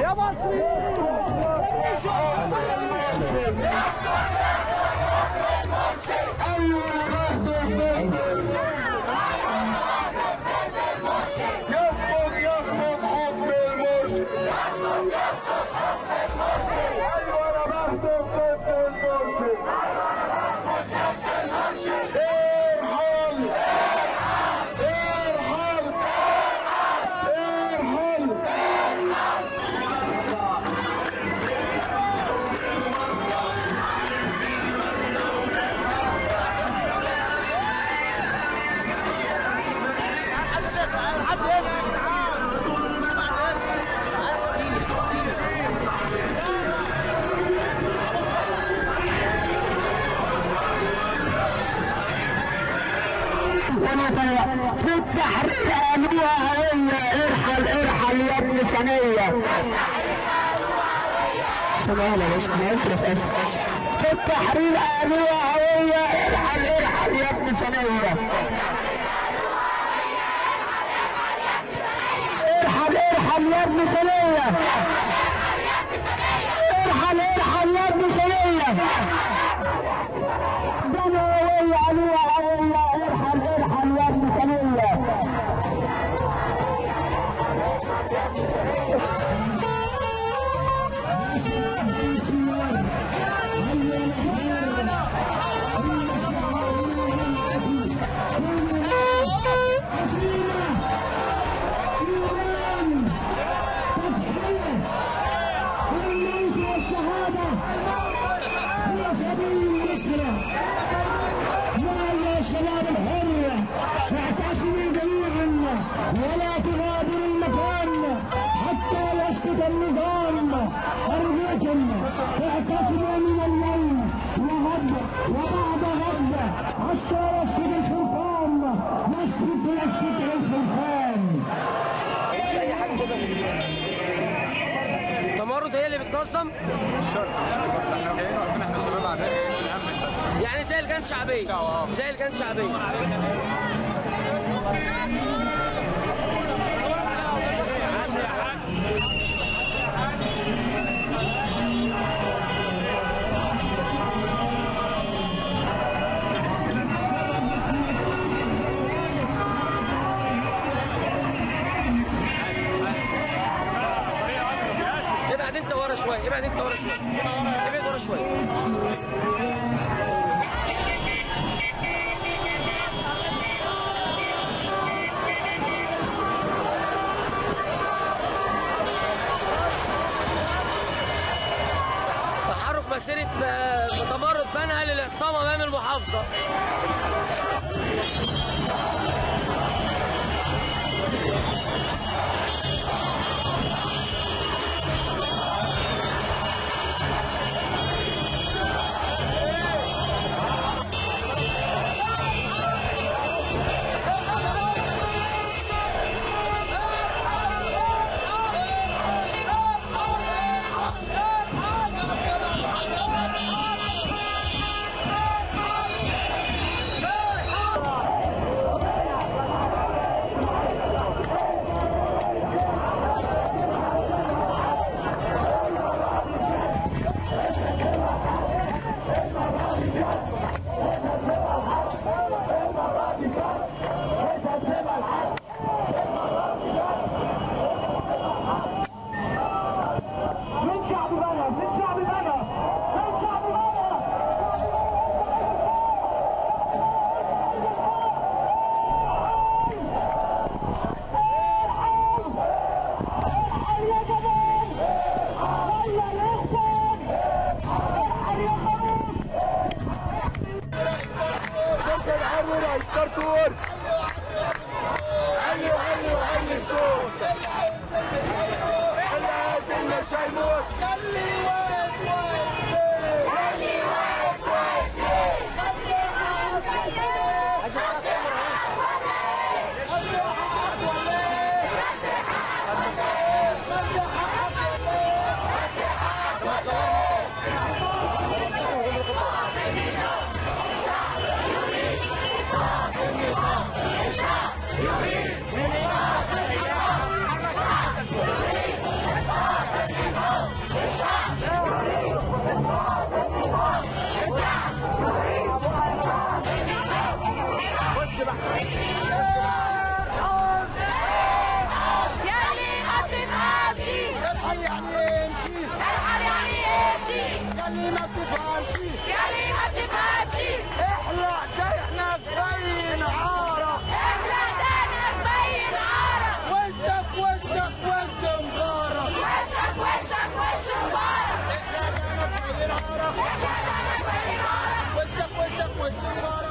يا مصريين. في التحرير قالوها هي ارحل ارحل يا ابن ثانية. سمعنا يا باشا، انا قلت بس اسف. في التحرير قالوها هي ارحل ارحل يا ابن ثانية. ارحل ارحل يا ابن ثانية. ارحل ارحل يا ابن ثانية. دنيا قالوها هي ارحل ارحل يا ابن ثانية. ولا تغادروا المكان حتى يسقط النظام. أرجوكم اعتصموا من الليل وغد وبعد غد حتى يسقط السلطان. يسقط يسقط السلطان. مش أي حاجة كده. التمرد هي اللي بتنظم؟ مش شرط، احنا جايين عشان احنا شباب عادية جايين. يعني زي لجان شعبية، زي لجان شعبية. ابعد انت ورا شوية، ابعد انت ورا شوية، ابعد ورا شوية. تحرك مسيرة تمرد بنها للاعتصام امام المحافظة. النظام. الشعب يريد. ياللي ما بتفهمش، ياللي ما بتفهمش، احلق دقنك بين عارك، احلق دقنك بين عارك، وشك وشك وش مبارك، وشك وشك وش مبارك، احلق دقنك بين عارك، احلق دقنك بين عارك، وشك وشك وش مبارك.